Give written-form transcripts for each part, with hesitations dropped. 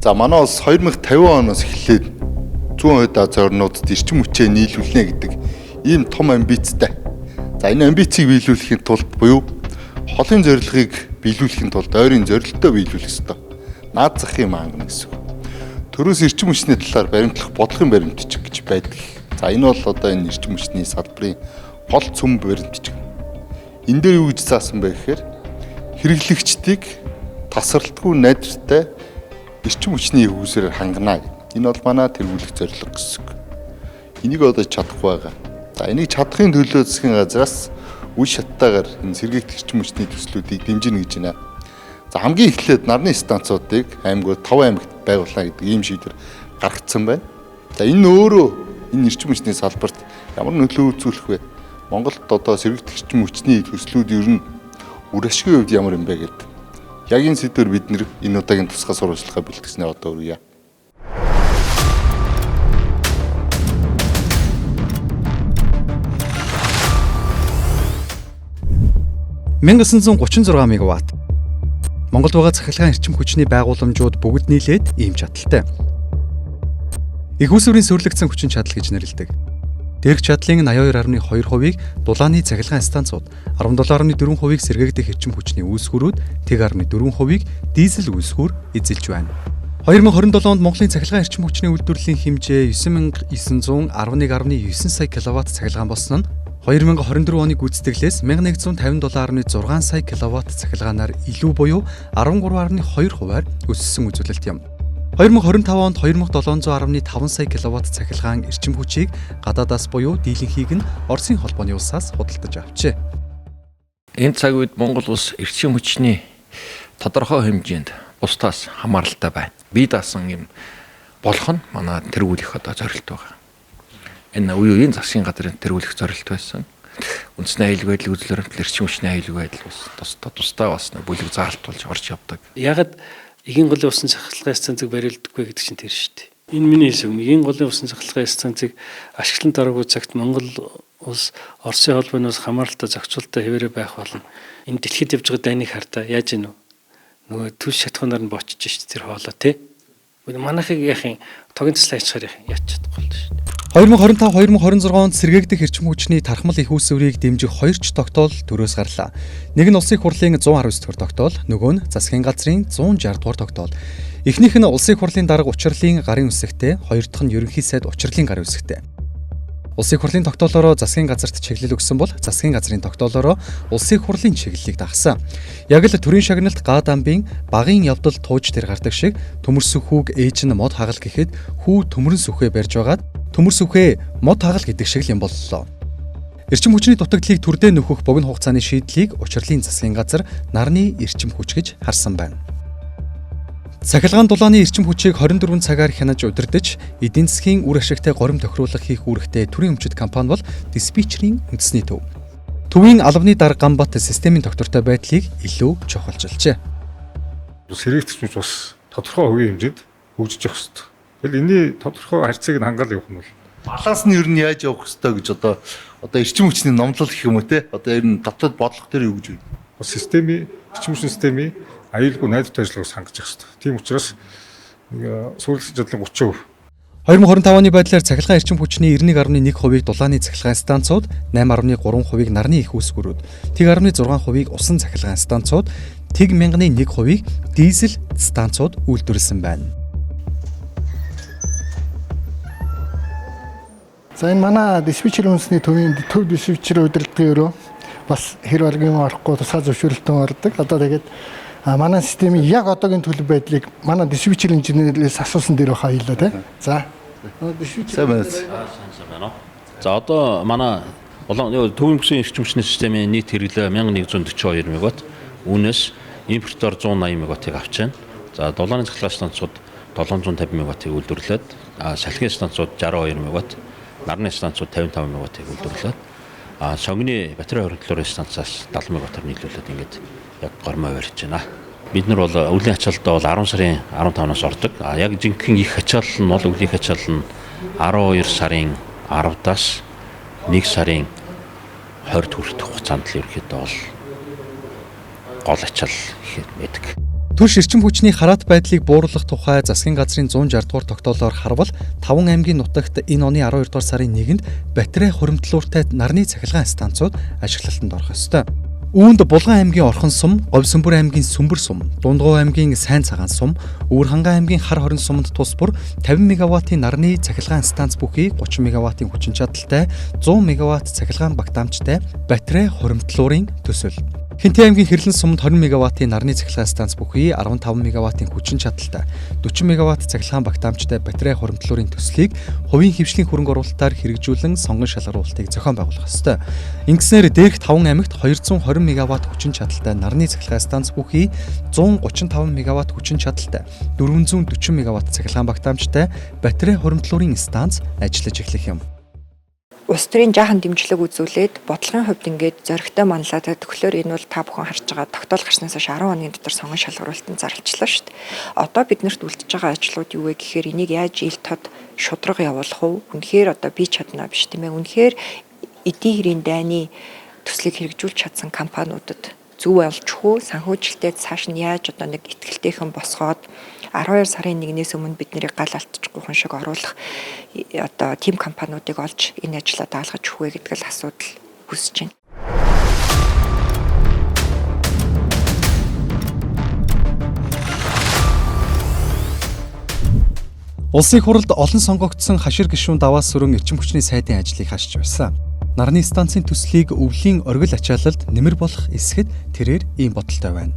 За манай улс 2050 оноос эхлээд зүүн хойд Ази орнуудад эрчим хүчээ нийлүүлнэ гэдэг ийм том амбицтай. За энэ амбицийг биелүүлэхийн тулд буюу холын зорилгыг биелүүлэхийн тулд ойрын зорилттой биелүүлэх ёстой. Наад захын мангана гэсэн үг. Төрөөс эрчим хүчний талаар баримтлах бодлогын баримтчиг гэж байдаг. За энэ бол одоо энэ эрчим хүчний салбарын гол цөм баримтчиг. Энэ дээр юу гэж заасан бэ гэхээр хэрэглэгчдийг тасралтгүй найдвартай эрчим хүчний үүсвэрээр хангана гэдэг. Энэ бол манай тэргүүлэх зорилго гэсэн үг. Энийг одоо чадахгүй байгаа. За энийг чадахын төлөө засгийн газраас үе шаттайгаар энэ сэргээгдэх эрчим хүчний төслүүдийг дэмжинэ гэж байна. За хамгийн эхлээд нарны станцуудыг аймагуд 5 аймагт байгуулна гэдэг ийм шийдвэр гаргацсан байна. За энэ өөрөө энэ эрчим хүчний салбарт ямар нөлөө үзүүлэх вэ? Монголд одоо сэргээгдэх эрчим хүчний төслүүд ер нь үр ашигын хувьд ямар юм бэ гэдэг. Яг энэ сэдвээр бид нэр энэ удаагийн тусгай сурвалжлагаа бэлтгэснээр одоо өргөе. «1936 мегаватт. Монголд байгаа цахилгаан эрчим хүчний байгууламжууд бүгд нийлээд ийм чадaltaй. Их усүрийн сөрлөгдсөн хүчин чадал гэж нэрлэдэг. Дээрх чадлын 82.2%-ийг дулааны цахилгаан станцууд, 17.4%-ийг сэргээгдэх эрчим хүчний үйлсгүүрүүд, 1.4%-ийг дизель үйлсгүүр эзэлж байна. 2027 онд Монголын цахилгаан эрчим хүчний үйлдвэрлэлийн хэмжээ 9911.9 сая киловатт цахилгаан болсон нь 2024 оны гүйцэтгэлээс 1157.6 сая киловатт цахилгаанаар илүү буюу 13.2%-аар өссөн үзүүлэлт юм. 2025 онд 2700.5 сая киловатт цахилгаан эрчим хүчийг гадаадаас буюу дийлэнхийг нь Оросын холбооны улсаас худалдаж авчээ. Энэ цаг үед Монгол улс эрчим хүчний тодорхой хэмжээнд бусдаас хамааралтай байна. Бие даасан юм болох нь манай тэргүүлэх одоо зорилт байгаа. Энэ үе үеийн засгийн газрын тэргүүлэх зорилт байсан. Үндэсний аюулгүй байдал үзэл баримтлал эрчим хүчний аюулгүй байдал бас тусдаа бас бүлэг заалтуулж орж явдаг. Ягаад эгийн голын усан цахилгаан станцыг барилдаггүй гэдэг чинь тэр шүү дээ. Энэ миний хэлсэн үг. Эгийн голын усан цахилгаан станцыг ашиглан дараагүй цагт Монгол улс Оросын холбооноос хамааралтай зохицуулттай хэвээрээ байх болно. Энэ дэлхийд явж байгаа дайныг хардаа яаж ийн үү? Нөгөө түл шатхуунаар нь бочж шүү дээ тэр хоолой тий. Манайхыг яах юм? Тогийн таслаа ячаар яах юм? Яач чадахгүй л шүү дээ. 2025-2026 онд сэргээгдэх эрчим хүчний тархмал их үүсвэрийг дэмжих хоёр ч тогтоол төрөөс гарлаа. Нэг нь улсын хурлын 119 дугаар тогтоол, нөгөө нь засгийн газрын 160 дугаар тогтоол. Эхнийх нь улсын хурлын дарга учирлын гарын үсэгтэй, хоёр дахь нь ерөнхий сайд учирлын гарын үсэгтэй. Улсын хурлын тогтоолоороо засгийн газарт чиглэл өгсөн бол засгийн газрын тогтоолоороо улсын хурлын чиглэлийг дагсан. Яг л төрийн шагналт га дамбын багын явдал тууж тэр гардаг шиг төмөрсөн хүүг ээж нь мод хаgal гэхэд хүү төмөрөн сүхээ барьж байгаад төмөр сүхээ мод хаgal гэдэг шиг л юм боллоо. Эрчим хүчний дутагдлыг түрдээ нөхөх богино хугацааны шийдлийг учирлын засгийн газар нарны эрчим хүч гэж харсан байна. Цахилгаан дулааны эрчим хүчийг 24 цагаар хянаж удирдах эдийн засгийн үр ашигтай горим тохируулах хийх үүрэгтэй төрийн өмчит компани бол диспетчерийн үндэсний төв. Төвийн албаны дарга Ганбат системийн тогтвортой байдлыг илүү чухалчилжээ. Сэргээгдэх хүч бас тодорхой хувийн хэмжээнд хөгжиж явах хэрэгтэй. Тэгэл энэний тодорхой харьцааг нь хангаал явах нь бол баланс нь ер нь яаж явах ёстой гэж одоо эрчим хүчний номлол гэх юм уу те одоо ер нь дотоод бодлого дээр юу гэж вэ? Бас системийн эрчим хүчний системийн аюулгүй найдвартай ажиллагааг хангаж явах хэрэгтэй. Тийм учраас сүүлчийн чадлын 30%. 2025 оны байдлаар цахилгаан эрчим хүчний 91.1%-ийг дулааны цахилгаан станцууд, 8.3%-ийг нарны их үүсгүүрүүд, 1.6%-ийг усан цахилгаан станцууд, 1.1%-ийг дизель станцууд үйлдвэрлэсэн байна. За энэ манай диспетчер үндэсний төвийн төв диспетчер удирдлагын өрөө бас хэр баргийн орохгүй тусгай зөвшөөрөлтөн ордог. Одоо тэгээд манай системийн яг одоогийн төлөв байдлыг манай диспетчер инженерээс асуусан дээр баха хийлээ тий. За. Сайн байна. За одоо манай улаан төвийн бүсийн эрчим хүчний системийн нийт хэрэглээ 1142 мегаватт. Үүнээс импортоор 180 мегаваттыг авч байна. За дулааны цахилгаан станцууд 750 мегаваттыг үйлдвэрлээд, салхин станцууд 62 мегаватт, нарны станцууд 55 мегаваттыг үйлдвэрлээд, сонгоны батарей хоригдлын станцаас 70 мегаваттаар нийлүүлээд ингээд яг гормоо барьж байна. Бид нар бол өвлийн ачаалдаа бол 10 сарын 15-наас ордог. Яг жинхэнэ их ачаал нь бол өвлийн ачаал нь 12 сарын 10-даас 1 сарын 20 хүртэх хугацаанд л ерөнхийдөө бол гол ачаал байдаг. Төрш эрчим хүчний хараат байдлыг бууруулах тухай засгийн газрын 160 дугаар тогтоолоор харвал 5 аймгийн нутагт энэ оны 12 дугаар сарын 1-нд батарей хуримтлууртай нарны цахилгаан станцууд ашиглалтанд орох ёстой. Үүнд Булган аймгийн Орхон сум, Говьсөмбөр аймгийн Сүмбэр сум, Дундгов аймгийн Сайн цагаан сум, Өвөрхангай аймгийн Хар хорин суманд тус бүр 50 мегаваттын нарны цахилгаан станц бүхий 30 мегаваттын хүчин чадалтай 100 мегаватт цахилгаан багтаамжтай батарей хуримтлуурын төсөл. Хэнтий аймгийн Хэрлэн суманд 20 мегаваттын нарны цахилгаан станц бүхий 15 мегаваттын хүчин чадалтай 40 мегаватт цахилгаан багтаамжтай батарей хуримтлуурын төслийг хувийн хвшлийн хөрөнгө оруулалтаар хэрэгжүүлэн сонгон шалгаруулалтыг зохион байгуулах ёстой. Ингэснээр дээрх 5 аймагт 220 мегаватт хүчин чадалтай нарны цахилгаан станц бүхий 135 мегаватт хүчин чадалтай 440 мегаватт цахилгаан багтаамжтай батарей хуримтлуурын станц ажиллаж эхлэх юм. Улс төрийн жаахан дэмжлэг үзүүлээд бодлогын хувьд ингээд зоригтой манлайлаад төхлөөр энэ бол та бүхэн харж байгаа тогтоол гарснаас хойш 10 хоногийн дотор сонгон шалгаруулалтанд зарлчлаа шүү дээ. Одоо биднэрт үлдэж байгаа ажлууд юу вэ гэхээр энийг яаж ил тод шудраг явуулах уу? Үнэхээр одоо би чадна биш тийм ээ. Үнэхээр эдийн хэрийн дайны төслийг хэрэгжүүлж чадсан компаниудад зөв олж хүү санхүүжилтээ цааш нь яаж одоо нэг итгэлтэйхэн босгоод 12 сарын 1-ээс өмнө бид нарыг гал алтчихгүйхэн шиг оруулах одоо тим компаниудыг олж энэ ажлаа даалгаж өгөх вэ гэдэг л асуудал үүсэж байна. Улсын хурлд олон сонгогдсон хашир гишүүн даваас сүрэн эрчим хүчний сайдын ажлыг хашиж байсан. Нарны станцын төслийг өвлийн оргил ачаалалд нэмэр болох эсэхэд тэрээр ийм бодолтой байна.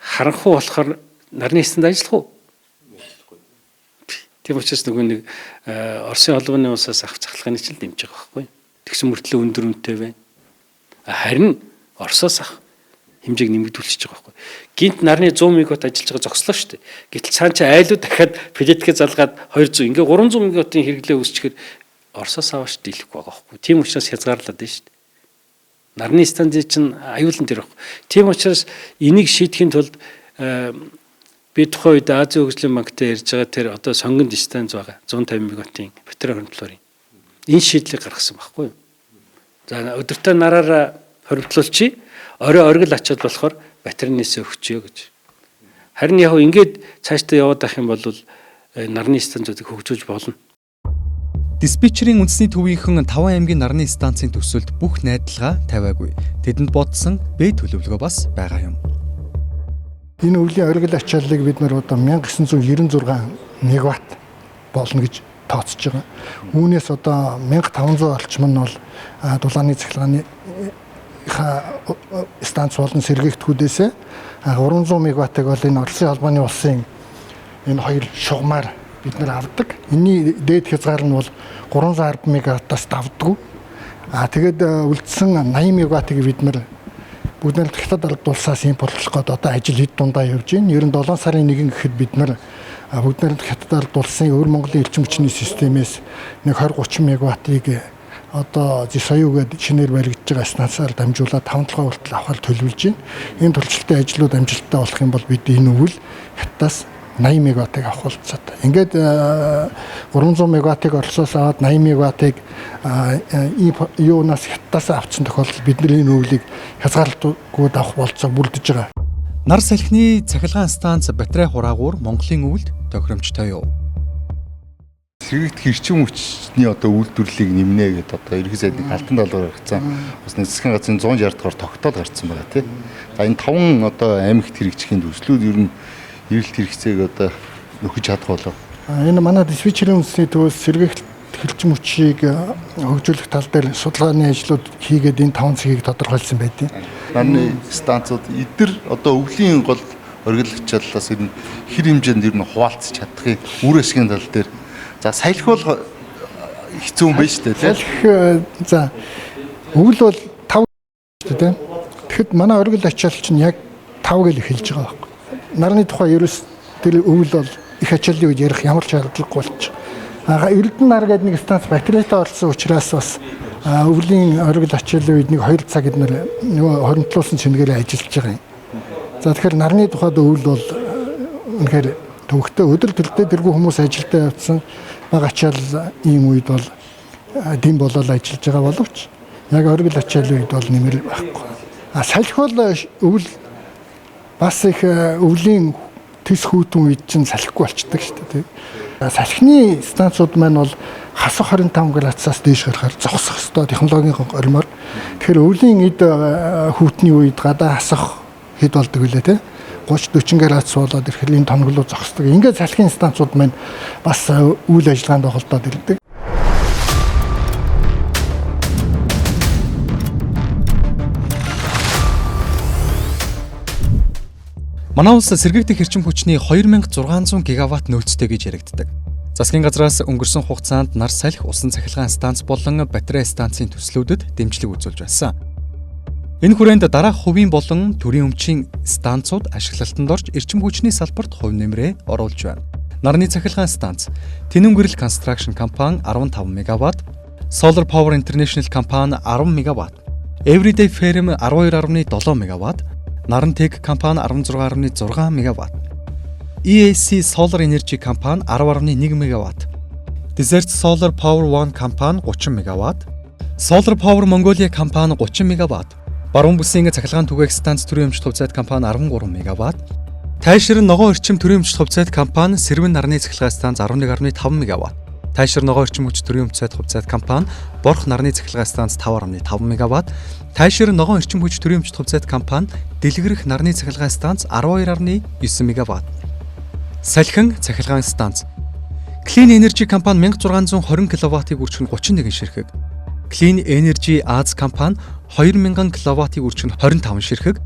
Харанхуй болохоор нарны станцд ажиллах уу? Тийм учраас нөгөө нэг Оросын холбооны улсаас авах цахилгааны чинь дэмжиж байгаа байхгүй. Тэгсэн мөртлөө өндөр үнэтэй байна. Харин Оросоос авах хэмжээг нэмэгдүүлчихэж байгаа байхгүй. Гинт нарны 100 мегаватт ажиллаж байгаа зогслоо шүү дээ. Гэтэл цаан чи айлуу дахиад пеллетгээ залгаад 200 ингээ 300 мегаваттын хэрэглээ үүсчихээр Оросоос аваач дийлэхгүй байгаа байхгүй. Тийм учраас хязгаарлаад байна шүү дээ. Нарны станцын чинь аюулан дээр байхгүй. Тийм учраас энийг шийдэхин тулд би тухайн үед Азийн хөгжлийн банктай ярьж байгаа тэр одоо сонгонд станц байгаа 150 мегаваттын батарей хоригдлуурын энэ шийдлийг гаргасан байхгүй юу. За өдөртөө нараараа хоригдлуулчих, орой оргил ачаад болохоор батарейнээсээ өгчөө гэж. Харин яг ингээд цаашдаа яваад байх юм бол нарны станцуудыг хөгжүүлж болно. Диспетчерийн үндэсний төвийнхэн 5 аймгийн нарны станцын төсөлд бүх найдлага тавиагүй. Тэдэнд бодсон Б төлөвлөгөө бас байгаа юм. Энэ өвлийн оргил ачааллыг бид нар одоо 1996 мегаватт болно гэж тооцож байгаа. Үүнээс одоо 1500 орчим нь бол дулааны цахилгааны станц болон сэргээгдэхүүдээс 300 мегаваттыг бол энэ Оросын холбооны улсын энэ хоёр шугамар бид нар авдаг. Энийний дээд хязгаар нь бол 310 мегаваттаас давдаггүй. А тэгээд үлдсэн 80 мегаваттыг бид нар бүгд нь хятад ард улсаас импортлох гээд одоо ажил хэд дундаа явж байна. Ер нь 7 сарын 1 гэхэд бид нар бүгд нь хятад ард улсын өвөр Монголын эрчим хүчний системээс нэг 20 30 мегаваттыг одоо Зисоюу гэдэг шинээр баригдаж байгаа станцаар дамжуулаад 5 толгой хүртэл авахар төлөвлөж байна. Энэ төлөвлөлттэй ажлууд амжилттай болох юм бол бид энэ өвөл хятадаас 80 мегаваттыг авах болцоотой. Ингээд 300 мегаваттыг Оросоос аваад 80 мегаваттыг юунаас хятадаас авсан тохиолдолд бид нар энэ өвлийг хязгаарлалтгүй авах болцоо бүрдэж байгаа. Нар салхины цахилгаан станц батарей хураагуур Монголын өвөлд тохиромжтой юу? Сэргийгдэх эрчим хүчний одоо үйлдвэрлэлийг нэмнэ гэдээ одоо ерөнхий сайдын алтан доллараар гаргацсан. Бас нэг засгийн газрын 160 дугаар тогтоол гарцсан байгаа тий. За энэ таван одоо аймагт хэрэгжихийн төслүүд ер нь эрэлт хэрэгцээг одоо нөхөж чадах болов. Энэ манай диспетчерийн үндэсний төвөөс сэргийгдэх эрчим хүчийг хөгжүүлэх тал дээр судалгааны ажлууд хийгээд энэ 5 цэгийг тодорхойлсон байдیں۔ Нарны станцууд эдгээр одоо өвлийн гол оргил ачааллаас ер нь хэр хэмжээнд ер нь хуваалцах чадахыг үр ашигын тал дээр. За салхи бол хэцүү юм байна шүү дээ тий. Салхи за өвөл бол 5 шүү дээ. Тэгэхэд манай оргил ачаал чинь яг 5 гэж эхэлж байгаа байхгүй. Нарны тухай ерөөс тэр өвөл бол их ачааллын үед ярих ямар ч шаардлагагүй болчих. А Эрдэнэ нар гэдэг нэг станц батарейтай болсон учраас бас өвлийн оргил ачааллын үед нэг 2 цаг эднэр нөгөө хоримтлуулсан чингээр ажиллаж байгаа юм. За тэгэхээр нарны тухайд өвөл бол үнэхээр төвөгтэй өдөр төлөлтөө тэргүй хүмүүс ажилдаа явцсан бага ачаал ийм үед бол дэм болол ажиллаж байгаа боловч яг оргил ачааллын үед бол нэмэр байхгүй. А салхи бол өвөл Бас их өвлийн төс хүүтэн үед чинь салхигүй болчдөг шүү дээ. Салхины станцууд маань бол хасах 25 градусаас дээш гарахаар зогсох ёстой технологийн ормоор. Тэгэхээр өвлийн эд хүүтний үед гадаа хасах хэд болдог вүлээ те 30 40 градус болоод ирэхэл энэ тоног руу зогсдог. Ингээд салхин станцууд маань бас үйл ажиллагаанд холдоод ирдэг. Манай улс сэргээгдэх эрчим хүчний 2600 гигаватт нөөцтэй гэж яригддаг. Засгийн газраас өнгөрсөн хугацаанд нар салхи, усан цахилгаан станц болон батарей станцын төслүүдэд дэмжлэг үзүүлж байсан. Энэ хүрээнд дараах хувийн болон төрийн өмчийн станцууд ашиглалтанд орж эрчим хүчний салбарт хувь нэмрээ оруулж байна. Нарны цахилгаан станц, Тэнүүн гэрэл Construction компани 15 мегаватт, Solar Power International компани 10 мегаватт, Everyday Firm 12.7 мегаватт, Наран Tech компани 16.6 мегаватт, EAC Solar Energy компани 10.1 мегаватт, Desert Solar Power One компани 30 мегаватт, Solar Power Mongolia компани 30 мегаватт, Баруун бүсийн цахилгаан түгээх станц төрийн өмчт хувьцаат компани 13 мегаватт, Тайшир ногоон эрчим төрийн өмчт хувьцаат компани Сэрвэн нарны цахилгаан станц 11.5 мегаватт, Тайшир ногоон эрчим хүч төрийн өмчт хувьцаат компани Борх нарны цахилгаан станц 5.5 мегаватт, Тайшир ногоон эрчим хүч төрийн өмчт хувьцаат компани Дэлгэрэх нарны цахилгаан станц 12.9 мегаватт. Салхин цахилгаан станц. Clean Energy компани 1620 кВт-ыг үржих нь 31 ширхэг. Clean Energy Аз компани 2000 кВт-ыг үржих нь 25 ширхэг.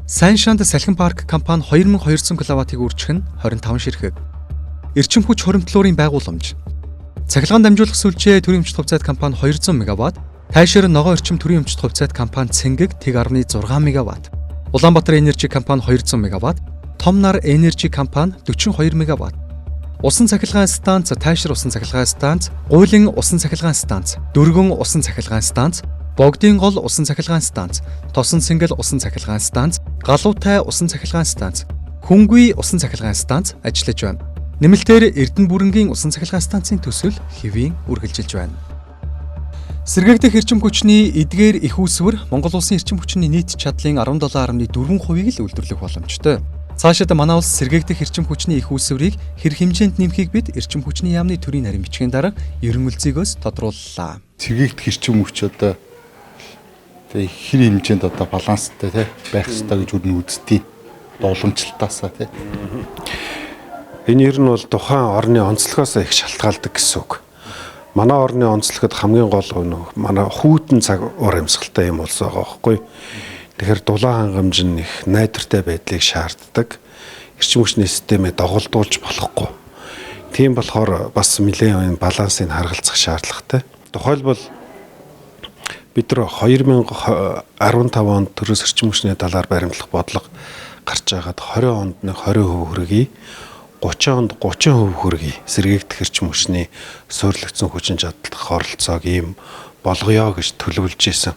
Сайн шанд салхин парк компани 2200 кВт-ыг үржих нь 25 ширхэг. Эрчим хүч хуримтлуурын байгууламж. Цахилгаан дамжуулах сүлжээ төрийн өмчт хувьцаат компани 200 мегаватт, Тайшир ногоон эрчим төрийн өмчт хувьцаат компани Цэнгэг 1.6 мегаватт. Улаанбаатар Энержи компани 200 мегаватт, Том нар Энержи компани 42 мегаватт. Усан цахилгаан станц, Тайшир усан цахилгаан станц, Гуйлын усан цахилгаан станц, Дөргөн усан цахилгаан станц, Богдын гол усан цахилгаан станц, Тосон Цэнгэл усан цахилгаан станц, Галуутай усан цахилгаан станц, Хүнгүй усан цахилгаан станц ажиллаж байна. Нэмэлтээр Эрдэнэ бүрэнгийн усан цахилгаан станцын төсөл хэвийн үргэлжилж байна. Сэргээгдэх эрчим хүчний эдгээр их үүсвэр Монгол улсын эрчим хүчний нийт чадлын 17.4%-ийг л үйлдвэрлэх боломжтой. Цаашид манай улс сэргээгдэх эрчим хүчний их үүсвэрийг хэр хэмжээнд нэмэхийг бид эрчим хүчний яамны төрийн нарийн бичгийн дарга Ерөнхөлзийгөөс тодрууллаа. Сэргээгдэх эрчим хүч одоо тэг хэр хэмжээнд одоо баланстай тий байх ёстой гэж үр нь үздэг. Одоо уламжлалтаасаа тий. Энэ ер нь бол тухайн орны онцлогоос их шалтгаалдаг гэсэн үг. Манай орны онцлогод хамгийн гол нь манай хүйтэн цаг уур амьсгалтай юм улс байгаа байхгүй. Тэгэхээр дулаан хангамж нь их найдвартай байдлыг шаарддаг. Эрчим хүчний системээ доголдуулж болохгүй. Тийм болохоор бас нэлээд энэ балансыг харгалзах шаардлагатай. Тухайлбал бид нар 2015 онд төрөөс эрчим хүчний талаар баримтлах бодлого гарч байгаад 20 онд нэг 20% хүргэе, 30 онд 30% хүргэе. Сэргээгдэх эрчим хүчний суйрлагдсан хүчин чадлах оролцоог ийм болгоё гэж төлөвлөж исэн.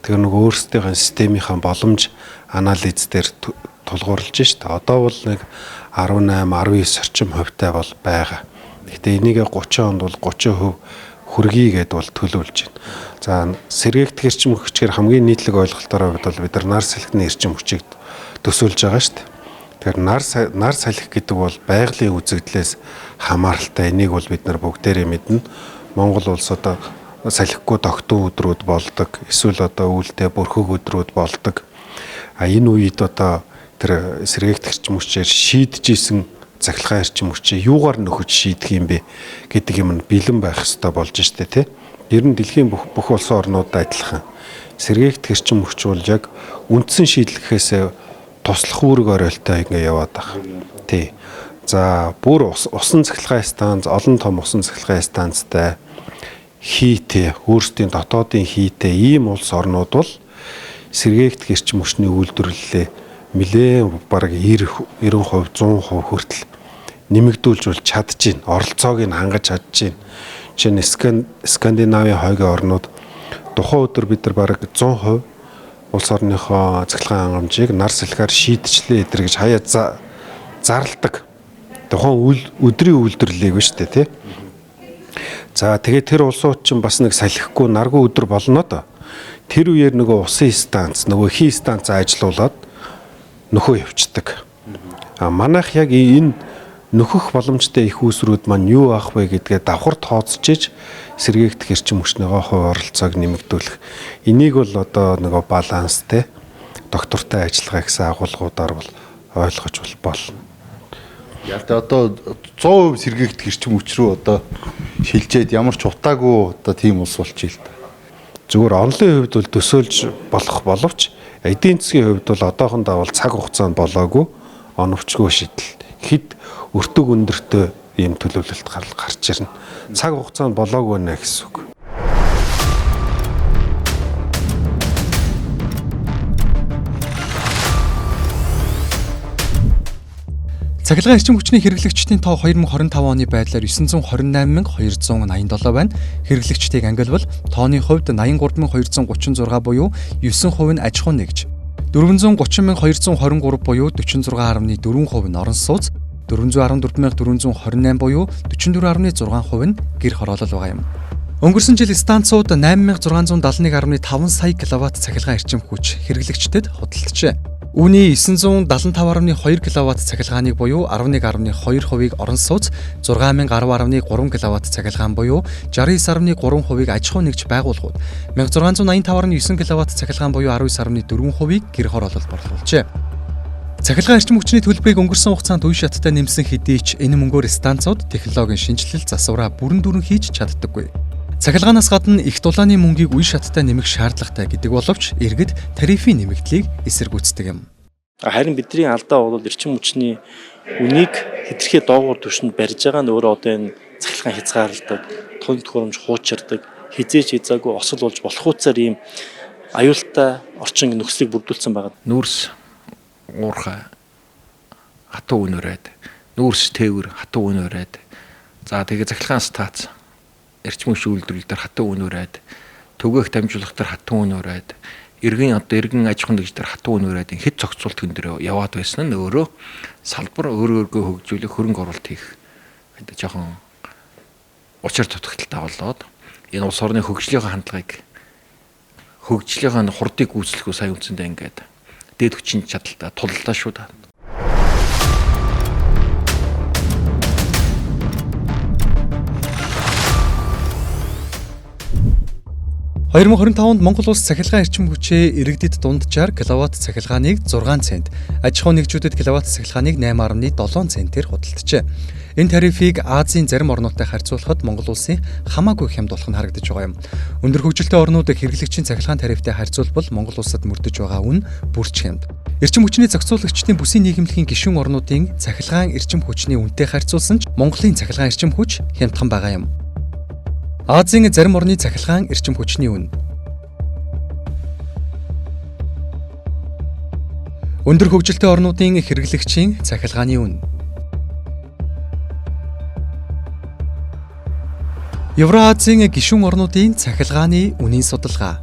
Тэгэхээр нөгөө өөрсдийнхээ системийнхаа боломж анализ дээр тулгуурлаж шít. Одоо бол нэг 18, 19 орчим хувьтай бол байгаа. Гэхдээ энийг 30 онд бол 30% хүргэе гэдээ бол төлөвлөж байна. За сэргээгдэх эрчим хүчээр хамгийн нийтлэг ойлголтоор бол бид нар нар салхины эрчим хүчийг төсөөлж байгаа шүү дээ. Тэгэхээр нар салхи гэдэг бол байгалийн үзэгдлээс хамааралтай. Энийг бол бид нар бүгдээрээ мэднэ. Монгол улс одоо салхигүй тогтун өдрүүд болдог. Эсвэл одоо үүлдээ бүрхэг өдрүүд болдог. А энэ үед одоо тэр сэргээгдэх эрчим хүчээр шийдэж исэн цахилгаан эрчим хүчээ юугаар нөхөж шийдэх юм бэ гэдэг юм нь бэлэн байх ёстой болж штэ тий. Ер нь дэлхийн бүх улсын орнуудад адилхан. Сэргээгдэх эрчим хүч бол яг үндсэн шийдлэхээс туслах үүрэг оройлтой ингээ яваад байгаа. Тий. За бүр усан цахилгаан станц, олон том усан цахилгаан станцтай хийтэй, өөрсдийн дотоодын хийтэй ийм улс орнууд бол сэргээгдэх эрчим хүчний үйлдвэрлэлээ нэлээд бараг 90%, 100% хүртэл нэмэгдүүлж бол чадж байна. Оролцоог нь хангаж чадж байна. Жишээ нь Скандинавын хойгийн орнууд тухайн өдөр бид нар бараг 100% улс орныхоо цахилгаан хангамжийг нар салхиар шийдчихлээ эдэр гэж хаяа зарладаг. Тухайн өдрийн үйлдвэрлэлийг биш үү тий. За тэгээд тэр улсууд чинь бас нэг салхигүй наргүй өдөр болно доо. Тэр үеэр нөгөө усын станц, нөгөө хий станцаа ажилуулад нөхөө явцдаг. А манайх яг энэ нөхөх боломжтой их үүсвэрүүд маань юу аах вэ гэдгээ давхар тооцож иж сэргээгдэх эрчим хүчнийгөө хувь оролцоог нэмэгдүүлэх. Энийг бол одоо нөгөө баланстай доктортой ажиллагаа гэсэн агуулгуудаар бол ойлгож бол болно. Яг тэ одоо 100% сэргээгдэх эрчим хүч рүү одоо шилжээд ямар ч утаагүй одоо тийм улс болчих л та. Зүгээр онлын хувьд бол төсөөлж болох боловч эдийн засгийн хувьд бол одоохондоо бол цаг хугацаанд болоогүй оновчгүй шийдэл хэд өртөг өндөртэй ийм төлөвлөлт гарч ирнэ. Цаг хугацаанд болоогүй нэ гэсэн үг. Цахилгаан эрчим хүчний хэрэглэгчдийн тоо 2025 оны байдлаар 928,287 байна. Хэрэглэгчдийг ангилбал тооны хувьд 83,236 буюу 9% нь аж ахуй нэгж, 430,223 буюу 46.4% нь орон сууц, 414,428 буюу 44.6% нь гэр хороолол байгаа юм. Өнгөрсөн жил станцууд 8,671.5 сая киловатт цахилгаан эрчим хүч хэрэглэгчдэд худалджээ. Үүний 975.2 киловатт цахилгааныг буюу 11.2%-ийг орон сууц, 6,010.3 киловатт цахилгаан буюу 69.3%-ийг аж ахуй нэгж байгууллагууд, 1685.9 киловатт цахилгаан буюу 19.4%-ийг гэр хороололд борлуулжээ. Цахилгаан эрчим хүчний төлбөрийг өнгөрсөн хугацаанд үе шаттай нэмсэн хэдий ч энэ мөнгөөр станцууд технологийн шинэчлэл засвараа бүрэн дүүрэн хийж чаддаггүй. Цахилгаанаас гадна их дулааны мөнгийг үе шаттай нэмэх шаардлагатай гэдэг боловч иргэд тарифын нэмэгдлийг эсэргүүцдэг юм. Харин бидний алдаа бол эрчим хүчний үнийг хэтэрхий доогуур түвшинд барьж байгаа нь өөрөө одоо энэ цахилгаан хязгаарладаг, тоног төхөөрөмж хуучирдаг, хизээч хязаагүй осол болж болох хуцаар ийм аюултай орчин нөхцөлийг бүрдүүлсэн байгаа. Нүүрс уурхай хатуу үнөрээд, нүүрс тээвэр хатуу үнөрээд, за тэгээ цахилгаан станц эрчим хүч үйлдвэрлэл дээр хатуу үнөрээд, түгээх дамжуулах дээр хатуу үнөрээд, иргэн одоо иргэн аж ахуйн нэгж дээр хатуу үнөрээд хэд зохицуулт хөн дээр яваад байсан нь өөрөө салбар өөр өөргөө хөгжүүлэх хөрөнгө оруулалт хийх одоо жоохон учир дутагдaltaй болоод энэ улс орны хөгжлийнхөө хандлагыг хөгжлийнхөө хурдыг гүйцэтгэх сая үндсэндээ ингээд дээд хүчин чадалтай туллаа шүү дээ. Хоёр 2025 онд Монгол улс цахилгаан эрчим хүчээ иргэдэд дунджаар киловатт цахилгааныг 6 цент, аж ахуйн нэгжүүдэд киловатт цахилгааныг 8.7 центээр худалджээ. Энэ тарифыг Азийн зарим орнуудтай харьцуулахад Монгол улсын хамаагүй хямд болох нь харагдаж байгаа юм. Өндөр хөгжилтэй орнууд хэрэглэгчийн цахилгаан тарифтай харьцуулбал Монгол улсад мөрдөж байгаа үн бүрч хямд. Эрчим хүчний зохицуулагчдын бүсийн нийгэмлэгийн гишүүн орнуудын цахилгаан эрчим хүчний үнэтэй харьцуулсан ч Монголын цахилгаан эрчим хүч хямдхан байгаа юм. Азийн зарим орны цахилгаан эрчим хүчний үн. Өндөр хөгжилтэй орнуудын хэрэглэгчийн цахилгааны үн. Евроазийн гишүүн орнуудын цахилгааны үнийн судалгаа.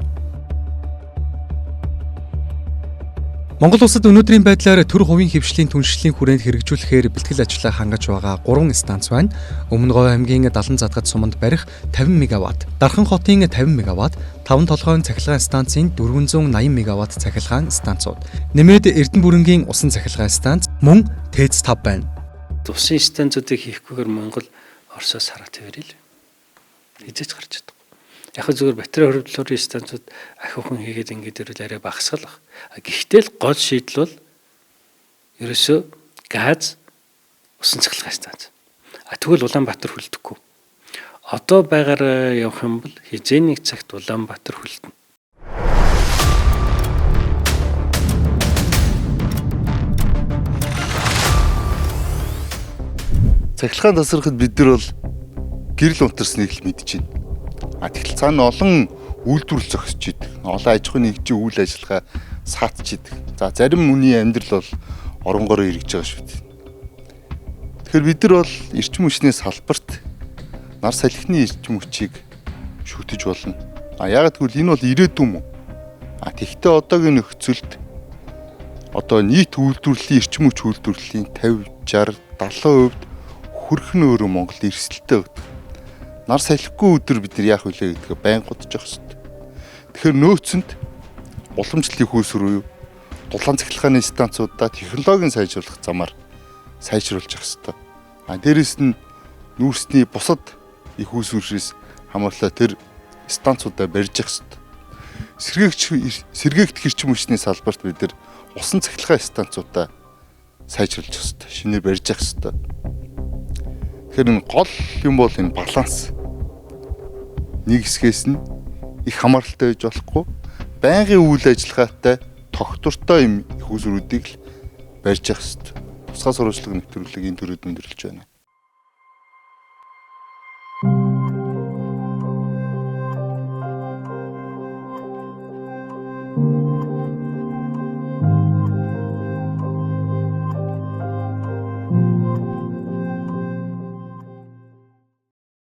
Монгол улсад өнөөдрийн байдлаар төр хувийн хэвшлийн түншлэлийн хүрээнд хэрэгжүүлэхээр бэлтгэл ажлаа хангаж байгаа 3 станц байна. Өмнө Говь аймгийн 70 задгад суманд барих 50 мегаватт, Дархан хотын 50 мегаватт, 5 толгойн цахилгаан станцын 480 мегаватт цахилгаан станцууд. Нэмээд Эрдэнэбүрэнгийн усан цахилгаан станц мөн ТЭЦ 5 байна. Усын станцуудыг хийхгүйгээр Монгол Оросоос хараа тэрэл хизээч гарч чадахгүй. Яг зүгээр батарей хөрвүүлрийн станцууд ахиухан хийгээд ингээд ирвэл арай багасгал баг. Гэхдээ л гол шийдэл бол ерөөсөө газ усан цахилгаан станц. Тэгвэл Улаанбаатар хүлдэхгүй. Одоо байгаараа явах юм бол хизээ нэг цагт Улаанбаатар хүлдэнэ. Цахилгаан тасрахад бид нар бол гэрэл унтарсныг л мэдэж байна. Тэгтэл цаана олон үйлдвэрлэл зохисож идэг. Олон аж ахуйн нэгжийн үйл ажиллагаа саатж идэг. За зарим хүний амьдрал бол оронгороо эргэж байгаа шүү дээ. Тэгэхээр бид нар бол эрчим хүчний салбарт нар салхины эрчим хүчийг шүтэж болно. Яагаад гэвэл энэ бол ирээдүйн мөн. Тэгэхдээ одоогийн нөхцөлд одоо нийт үйлдвэрлэлийн эрчим хүч үйлдвэрлэлийн 50, 60, 70% хүрэх нь өөрөө Монголд эрсдэлтэй байдаг. Нар салхигүй өдөр бид нар яах вүлээ гэдгээ байнга бодож явах хэрэгтэй. Тэгэхээр нөөцөнд уламжлалын хүйсвэр буюу Дулаан цахилгааны станцуудаа технологийн сайжруулах замаар сайжруулж явах хэрэгтэй. А дээрэс нь нүүрсний бусад их үүсвэрээс хамаарлаа тэр станцуудаа барьж явах хэрэгтэй. Сэргээгдэх эрчим хүчний салбарт бид нар усан цахилгаан станцуудаа сайжруулж явах хэрэгтэй. Шинээр барьж явах хэрэгтэй. Тэгэхээр энэ гол юм бол энэ баланс. Нэг хэсгээс нь их хамааралтай байж болохгүй, байнгын үйл ажиллагаатай тогтвортой юм их үүсвэрүүдийг л барьж явах хэрэгтэй. Тусгай сурвалжлага нэвтрүүлэг энэ төрөд өндөрлөж байна.